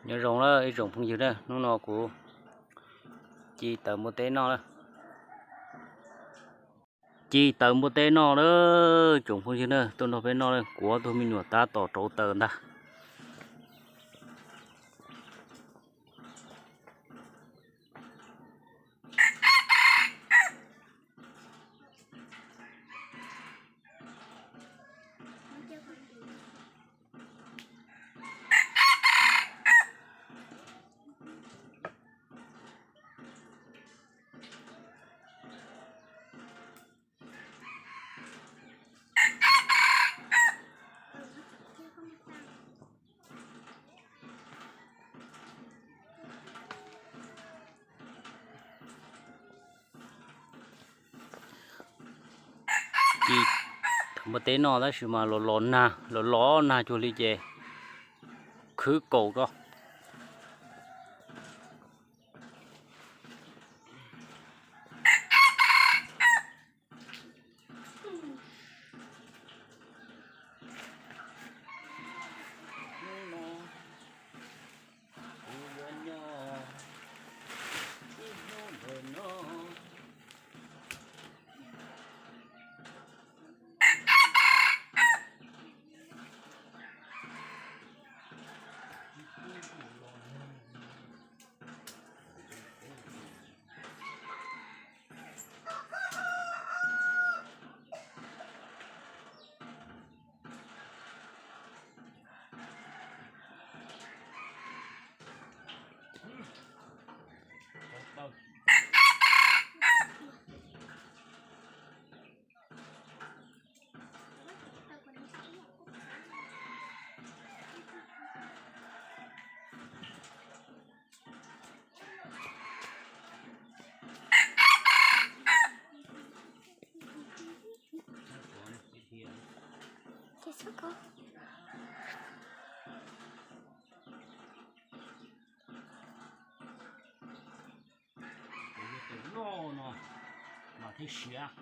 Nyob zoo na ib tsoom phooj ywg na, hnub no kuv ci taws npua teb noj na. Ci taws npua teb noj na, tsoom phooj ywg na, tuaj nrog peb noj na, kuv ob tug me nyuam tab tom rauv taws ntag. Ci taws npua teb noj tab sis mas los los nag, los los nag cuag li ces khwb kaus rau. Hnub no kuv yuav nyob ib hnub ntawm no. Kuv yog tus loj no mas thiaj siav.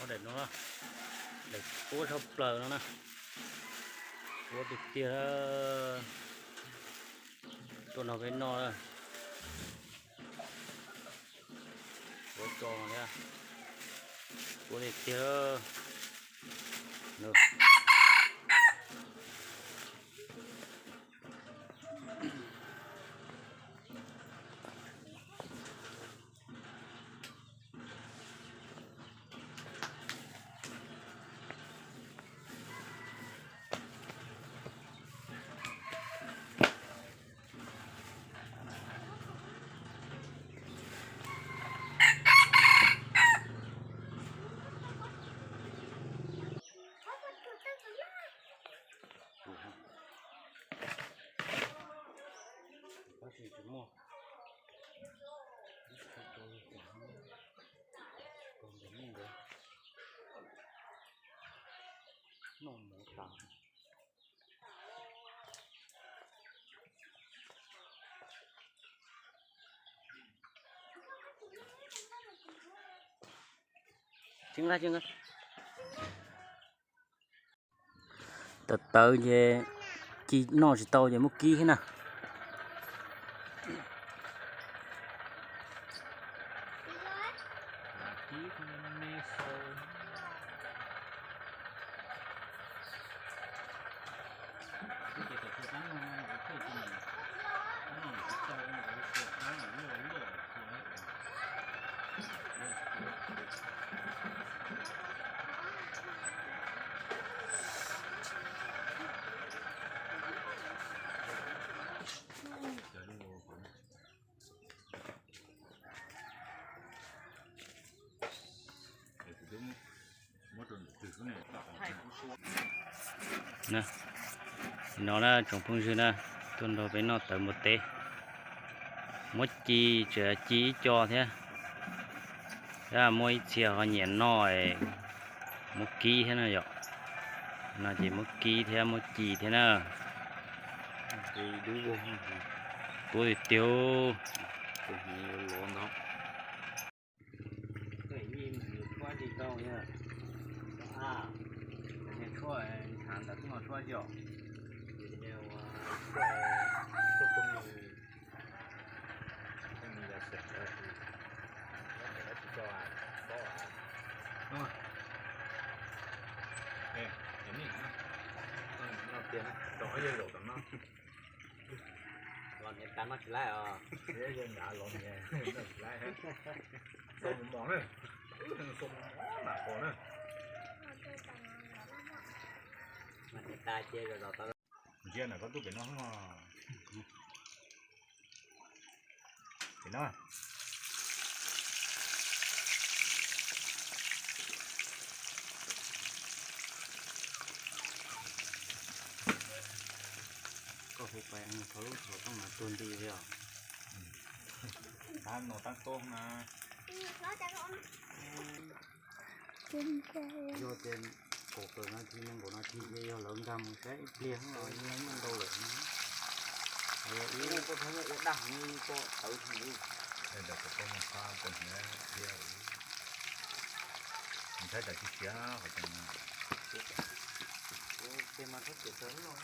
Ob daim no, daim puab dhau plaws no na. Puab tiag tiag. Tuaj nrog peb noj. Puab tso thiab. Puab tiag tiag. Tab sis tsis muaj. Noj mov tas. Tawv tawv ces ci noj tsis tau ces muab kib thiab na. No na, tsoom phooj ywg na, Tuaj nrog peb noj tawv npua teb, muab ci, tseem ci ib co thiab. Thiab muaj ib txhia ho nyiam noj, muab kib thiab na yom. No ces muab kib thiab muab ci thiab na. Tuab tiag tiag. Los niam tas noj tsis laib os. Los niam noj tsis laib, xaus mos mos na, xaus mos mos na qos na. Los niam tas ces zom zaws tau. Ntsia na koj tub pem no. Pem no. Koj hu pais thov lub xov tooj mas tuag nti li os. Tab no tab tob na. Yog ces kaum tawm nas this nees nkaum nas this ces yog lawv nkag mus saib ib pliag los yeej muaj ntau lawm no. Ua daj heev li koj tawv heev li. Ntshai tsam tsis siav qhov tseem. Ces mas txhob txwm tawv loj.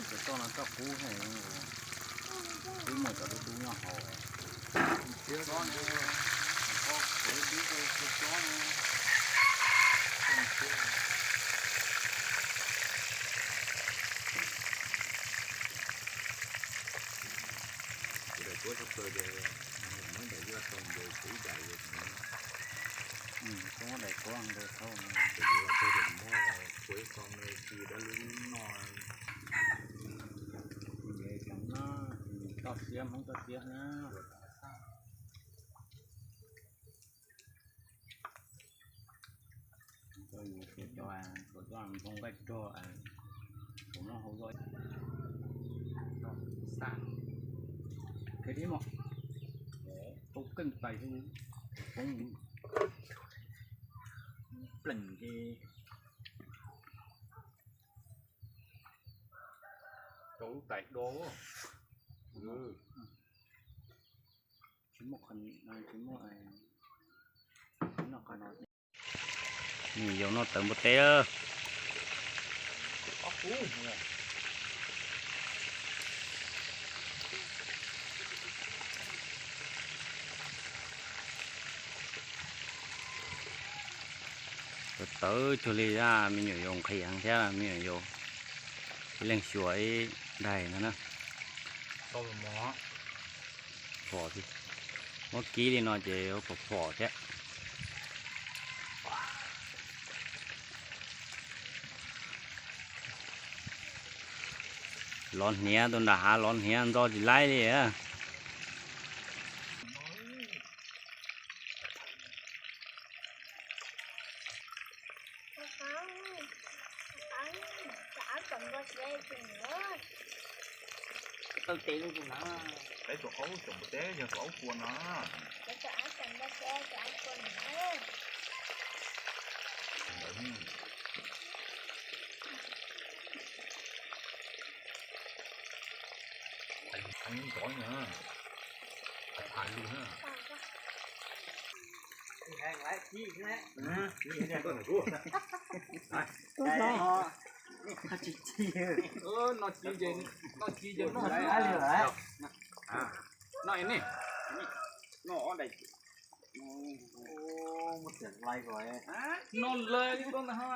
Cov toj no toj qub, twb muaj cov dub dub nyob hauv. Kuv daim duab tshaj plaws ces muab daim duab tau ntes kuv ib daim li. Kuv muab daim duab ntes tau, ces kuv muab kuv ib qho me ci dab lub noj. Ntes cov no, toj siab Hmoob toj siab na. Cov, cov, cov nphoo nqaij rog, cov no hauv zos. Xa, qhia dib mos, tau keej tais, poob pleem ces rau lub tais do. Tsis muaj qhov, tsis muaj, tsis muaj qhov no. Yau noj tawv npua teb. Tawv tawv cuag li, me nyuam yaus nqhis heev thiab, me nyuam yaus ib leeg xyuas ib daig no na. Phom, muab kib li no ces phom phom thiab. Los hniav, tus nram hav los hniav ntxo tsis laib li. Peb tus aub tseem npua teb yog tus aub kua no. Ntov na, tham lus na. Tsis ci, no ci ces, no ci ces noj li lawm. Noj ne, noj daim, noj lawm li koj ntag.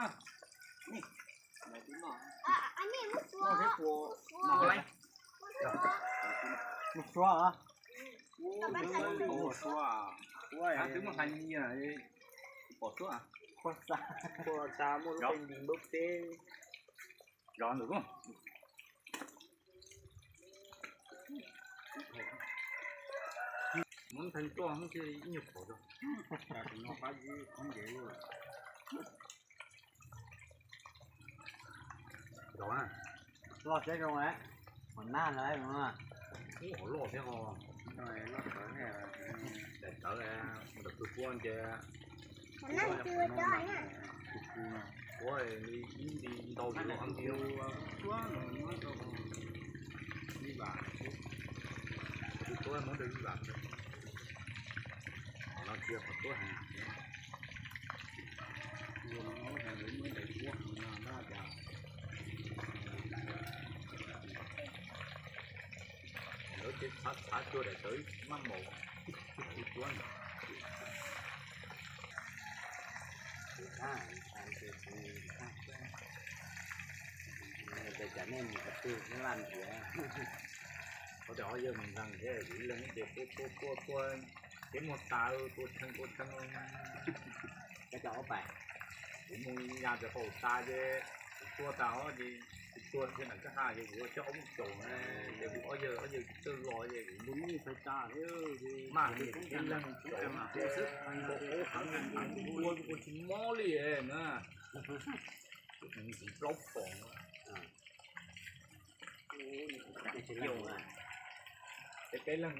Mus suav, mus suav. Twb muaj hais nyias, pom suab. Qhua xa, qhua xa muaj lub teeb nti npawb peb. Zov ntawm ko. Toj ib nyuag qhov, no qab zib qhov ncev luaj. Zov na. Loj thiab zoo, qhov nag ntawd. Ub, qhov loj thiab ho. Daim tawv ntawm tus puab nce. Puab li ib nti ntau li los ib nti. Tus puab muab rau ib vam. Qhov no tsis yog qhov tuab heev. Lawv ces txhav txhav cua daim tawv maj npaum. Ua cas nej mus qhov twg nyob laj ntiav. Qhov tias ob yawg mus nkees thiab kuv leeg ces tua tua tua tua, ces muag tas tua tshee tua tshee. Koj coj ob pais. Kuv mus nyas pem qaum tas ces kuv tua tas os ces kuv tua kiag nram kwj ha ces kuv coj ob lub caum na, ces kuv ob yawg ob yawg txawj los ces kuv ntu nij pais tas thiab. Mas kuv leeg tua heev heev tua tsis mob li na. Ntxiv plaub phom. Peb leeg,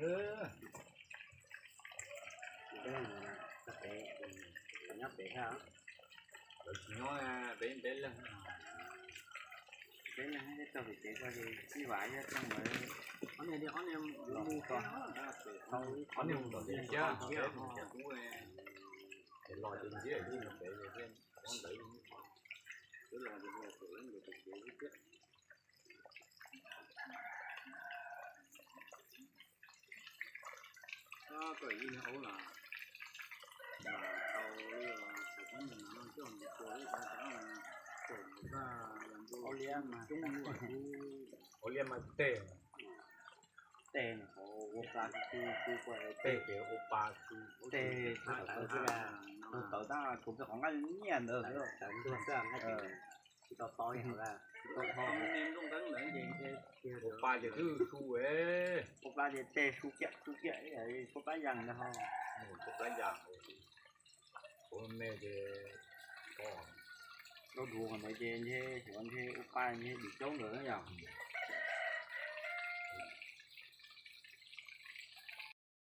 nyob pem thiab. Lawv tsis nyob, peb peb leeg. Peb leeg tau pem kev ko ces sib vam thiab tau lawv. Ob niag, ob niag mus, ob niag mus tom pem thiab, peb mus tom ub, ces los ces ntsib yij pem thiab, qhov ntawd twb los ces mus tom ub ntawd pem kev xwb thiab. Koj yij niag aub los, tau li os, thaum koj mus no coj mus tua ib qho, caum mus tag, ua liab mas coob ua, ua liab mas tes, tes ua pa, tes ua pa, tes tawv xwb, tus tawv tab tus peb qhov nqaij nyiaj ntawd xwb, tsis tau tau li hauv, tsis tau tau. Ua pa ces twb su, ua pa ces tes su kiag su kiag, suab plab yas ntag ho. Suab plab yas, ua me ces, dab dua ntawd ces ntshe xyov ntshe ua pa ntshe dim caub ntawd na yog.